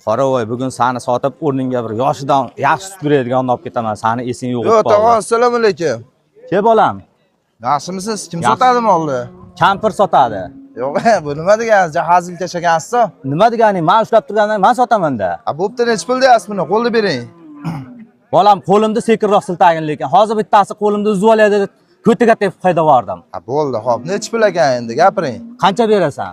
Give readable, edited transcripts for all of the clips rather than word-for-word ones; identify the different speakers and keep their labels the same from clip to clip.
Speaker 1: Qoravoy, bugun sani sotib o'rningga bir yoshidan yaxshi sut beradigan olib ketaman. Sani esing yo'q
Speaker 2: Yo'q,
Speaker 1: bo'lib
Speaker 2: tog'a,
Speaker 1: qoldi.
Speaker 2: Assalomu alaykum.
Speaker 1: Ke bolam,
Speaker 2: Yaxshimisiz? Kim
Speaker 1: Yaxshi.
Speaker 2: sotadi molni?
Speaker 1: Kampir sotadi.
Speaker 2: Yo'q, bu nima degani? Hazil tashlagansiz?
Speaker 1: Nima deganing? Men ushlab turgandan men sotaman-da.
Speaker 2: A, bo'pti, nechi pul deyapsiz buni? Qo'lni bering.
Speaker 1: Bolam, qo'limni sekinroq siltagin lekin. Hozir bittasi qo'limni uzib oladi deb ko'tiga tepib haydab yubordim.
Speaker 2: A, bo'ldi, xo'p. Nechi pul ekan endi? Gapiring.
Speaker 1: Qancha berasan?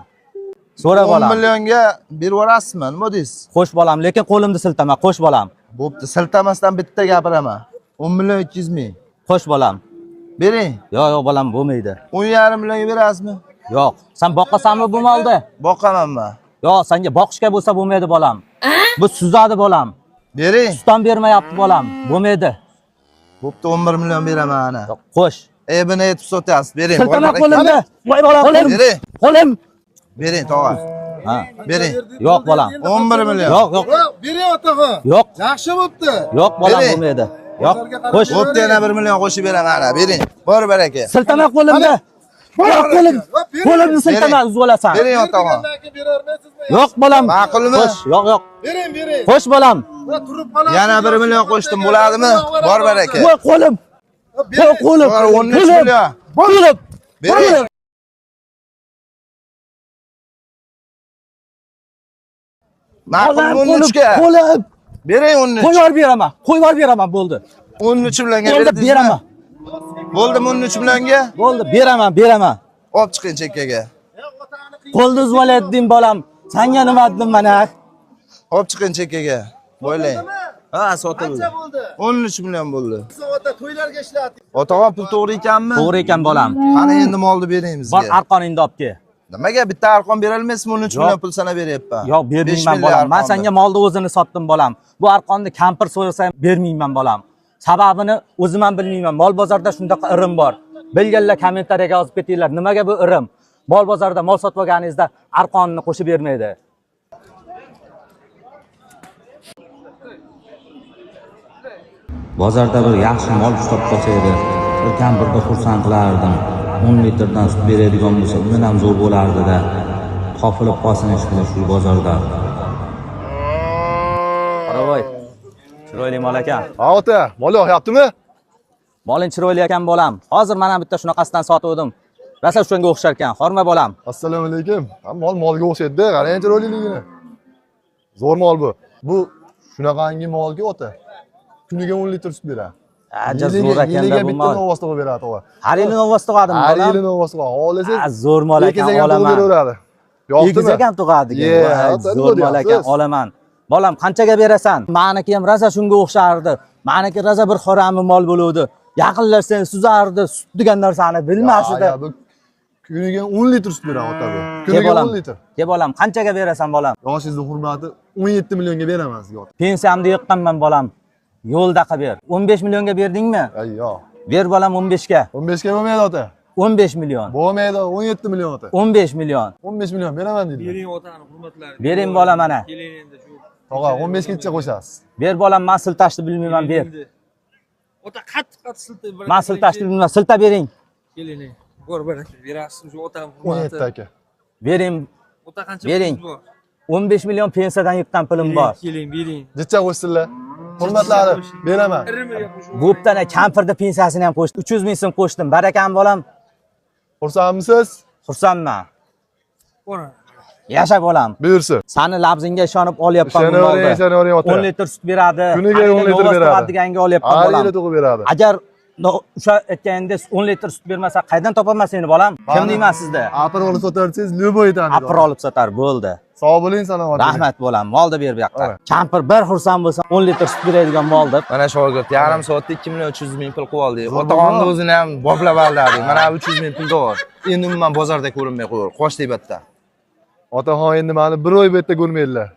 Speaker 1: So'ra
Speaker 2: 10
Speaker 1: bolam.
Speaker 2: Millionga berib yuborasizmi? Nima deysiz?
Speaker 1: Qo'sh bolam, lekin qo'limni siltama, qo'sh bolam.
Speaker 2: Bo'pti, siltamasdan bitta gapiraman. 10 million 200 ming.
Speaker 1: Qo'sh bolam.
Speaker 2: Bering.
Speaker 1: Yo'q, yo'q bolam, bo'lmaydi.
Speaker 2: 10,5 millionga berasizmi?
Speaker 1: Yo'q. Sen boqasanmi bu molni?
Speaker 2: Boqaman men.
Speaker 1: Yo'q, senga boqishga bo'lsa bo'lmaydi bolam. Bu suzadi bolam.
Speaker 2: Bering.
Speaker 1: Sutdan bermayapti bolam. Bo'lmaydi.
Speaker 2: Bo'pti, 11 million beraman ana.
Speaker 1: Yo'q, qo'sh.
Speaker 2: E, buni aytib sotyapsiz. Bering.
Speaker 1: Siltama
Speaker 2: Bor,
Speaker 1: qo'limni. Voy bolam, qo'lim.
Speaker 2: Bering.
Speaker 1: Qo'lim.
Speaker 2: Bering, tog'a.
Speaker 1: Ha.
Speaker 2: Bering.
Speaker 1: Yo'q bolam.
Speaker 2: 11 million.
Speaker 1: Yo'q, yo'q.
Speaker 3: Bering otaxon.
Speaker 1: Yo'q.
Speaker 3: Yaxshi bo'pti.
Speaker 1: Yo'q bolam,
Speaker 2: Bering.
Speaker 1: bo'lmaydi. Yo'q. Qo'sh.
Speaker 2: Bo'pti, yana 1 million qo'shib beraman ana. Bering. Bor baraka.
Speaker 1: Siltama qo'limni. Yo'q qo'lim. Qo'limni siltama, uzib olasan.
Speaker 2: Bering otaxon.
Speaker 3: Berolmaysizmi?
Speaker 1: Yo'q bolam.
Speaker 2: Ma'qulmi?
Speaker 1: Qo'sh. Yo'q, yo'q.
Speaker 3: Bering, bering.
Speaker 1: Qo'sh bolam.
Speaker 3: Va turib qolasiz.
Speaker 2: Yana 1 million qo'shdim, bo'ladimi? Bor baraka.
Speaker 1: Voy qo'lim. Voy qo'lim.
Speaker 2: Bor, 13 million.
Speaker 1: Qo'lim.
Speaker 2: Bering.
Speaker 1: Bolam,
Speaker 2: Ma'qulmi
Speaker 1: qo'lim.
Speaker 2: 13 ga?
Speaker 1: Qo'lim.
Speaker 2: Bering 13.
Speaker 1: Qo'yib yuborib beraman. Qo'yib yuborib beraman, bo'ldi.
Speaker 2: 13 millionga
Speaker 1: Bo'ldi,
Speaker 2: berdingizmi?
Speaker 1: beraman.
Speaker 2: Bo'ldimi 13 millionga?
Speaker 1: Bo'ldi, beraman, beraman.
Speaker 2: Olib chiqing chekkaga.
Speaker 1: Qo'lni uzib olayotding bolam. Sanga nima dedim mana?
Speaker 2: Olib chiqing chekkaga. Bo'ylang. Ha, sotildi.
Speaker 3: Qancha bo'ldi?
Speaker 2: 13 million bo'ldi.
Speaker 3: Ota to'ylarga ishlatdik.
Speaker 2: Otaxon, pul to'g'ri ekanmi?
Speaker 1: To'g'ri ekan bolam.
Speaker 2: Qani endi molni bering
Speaker 1: Bor,
Speaker 2: bizga.
Speaker 1: arqoningni olib kel.
Speaker 2: Nimaga bitta arqon berolmaysizmi? 13
Speaker 1: Yo'q.
Speaker 2: million pul sana beryapman.
Speaker 1: Yo'q,
Speaker 2: 5
Speaker 1: bermayman
Speaker 2: million
Speaker 1: bolam. Men
Speaker 2: arqonni.
Speaker 1: senga molni o'zini sotdim bolam. Bu arqonni kampir so'rasa ham bermayman bolam. Sababini o'zim ham bilmayman. Mol bozorda shunaqa irim bor. Bilganlar kommentariyaga yozib ketinglar. Nimaga bu irim? Mol bozorda mol sotib olganingizda arqonni qo'shib bermaydi. Bozorda bir yaxshi mol ushlab qolsa edi, bir kampirni xursand qilardim. 10 litrdan sut beradigan bo'lsa, undan ham zo'r bo'lardi-da. Topilib qolsin ishqilib shu bozorda. Qoravoy, chiroyli mol ekan.
Speaker 4: Ha ota, mol yoqyaptimi?
Speaker 1: Moling chiroyli ekan bolam. Hozir mana bitta shunaqasidan sotuvdim. Rosa shunga o'xshar ekan. Horma bolam.
Speaker 4: Assalomu alaykum. Ha, mol molga o'xshaydi-da, qarang chiroyliligini. Zo'r mol bu. Bu shunaqangi molki ota. Kuniga 10 litr sut beradi.
Speaker 1: Aja zo'r ekanda
Speaker 4: Yiliga
Speaker 1: bu
Speaker 4: bitta
Speaker 1: mol.
Speaker 4: novvos tug'ib beradi tog'a.
Speaker 1: Har yili novvos tug'adimi
Speaker 4: Har
Speaker 1: bolam?
Speaker 4: yili novvos tug'adi. Xohlasangiz
Speaker 1: Ha, zo'r mol ekan,
Speaker 4: egizak ham tug'ib
Speaker 1: olaman.
Speaker 4: beraveradi. Yoqdimi?
Speaker 1: Egizak ham tug'adi
Speaker 4: Ye,
Speaker 1: ekan.
Speaker 4: ota,
Speaker 1: Zo'r
Speaker 4: nima
Speaker 1: mol ekan,
Speaker 4: deyapsiz?
Speaker 1: olaman. Bolam, qanchaga berasan? Maniki ham rosa shunga o'xshardi. Maniki rosa bir xorami mol bo'luvdi. Yaqinlashsang suzardi, sut degan narsani bilmas edi.
Speaker 4: Ya, bu kuniga 10 litr sut beradi ota bu.
Speaker 1: Ke
Speaker 4: Kuniga
Speaker 1: bolam.
Speaker 4: 10 litr.
Speaker 1: Ke bolam, qanchaga berasan bolam?
Speaker 4: Yoshingizni hurmati 17 millionga beraman sizga ota.
Speaker 1: Pensiyamni yiqqanman bolam. Yo'lda qilib ber. 15 millionga berdingmi?
Speaker 4: Ay yo'q.
Speaker 1: Ber bolam 15 ga.
Speaker 4: 15 ga bo'lmaydi ota.
Speaker 1: 15 million.
Speaker 4: Bo'lmaydi, 17 million ota.
Speaker 1: 15 million.
Speaker 4: 15 million beraman deydilar.
Speaker 5: Bering otani hurmatlari.
Speaker 1: Bering bola mana.
Speaker 5: Keling endi shu.
Speaker 4: Tog'a 15 gacha qo'shasiz.
Speaker 1: Ber bolam, men siltashni bilmayman, ber.
Speaker 5: Endi. Ota qattiq qattiq siltay.
Speaker 1: Men siltashni bilmayman, siltab bering.
Speaker 5: Keling. ey. Bor baraka berasiz shu otani
Speaker 4: 17
Speaker 5: hurmati.
Speaker 4: aka.
Speaker 1: Bering.
Speaker 5: Ota qancha
Speaker 1: Bering.
Speaker 5: pulingiz bor?
Speaker 1: 15 million pensiyadan yiqqan pulim
Speaker 5: Bering,
Speaker 1: bor.
Speaker 5: Keling, bering.
Speaker 4: Jicha qo'shsinlar. Hurmatlari beraman.
Speaker 5: Irimiga qo'shib.
Speaker 1: Bo'ptana kampirni pensiyasini ham qo'shdim. 300 ming so'm qo'shdim. Barakam bolam,
Speaker 4: Xursandmisiz?
Speaker 1: xursandman.
Speaker 5: Bor.
Speaker 1: Yasha bolam.
Speaker 4: Buyursin.
Speaker 1: Sani labzingga ishonib olyapman bu
Speaker 4: Ishonavering,
Speaker 1: molni.
Speaker 4: ishonavering ota.
Speaker 1: 10 litr sut beradi.
Speaker 4: Kuniga
Speaker 1: Har
Speaker 4: 10
Speaker 1: yili
Speaker 4: litr
Speaker 1: novvos
Speaker 4: beradi.
Speaker 1: tug'adi deganga olyapman
Speaker 4: Har
Speaker 1: bolam.
Speaker 4: yili tug'ib beradi.
Speaker 1: Agar o'sha aytganingda 10 litr sut bermasa qaydan topaman seni bolam? Kim deyman sizda?
Speaker 4: Apir olib sotarsangiz, любой taniydi.
Speaker 1: Apir olib sotar bo'ldi.
Speaker 4: Sog' bo'ling, salomat bo'ling.
Speaker 1: Rahmat bolam, molni ber bu yoqqa.
Speaker 4: Ora.
Speaker 1: Kampir bir xursand bo'lsa 10 litr sut beradigan mol deb.
Speaker 2: Mana shogird yarim soatda 2 million 300 ming pul qilib oldik.
Speaker 4: Zo'r
Speaker 2: Otaxonni
Speaker 4: bo'ldi.
Speaker 2: o'zini ham boplab aldadik. Mana 300 ming pul bor. Endi umuman bozorda ko'rinmay qo'yar. Qochdik bu yerdan.
Speaker 4: Otaxon endi meni bir oy bu yerda ko'rmaydilar.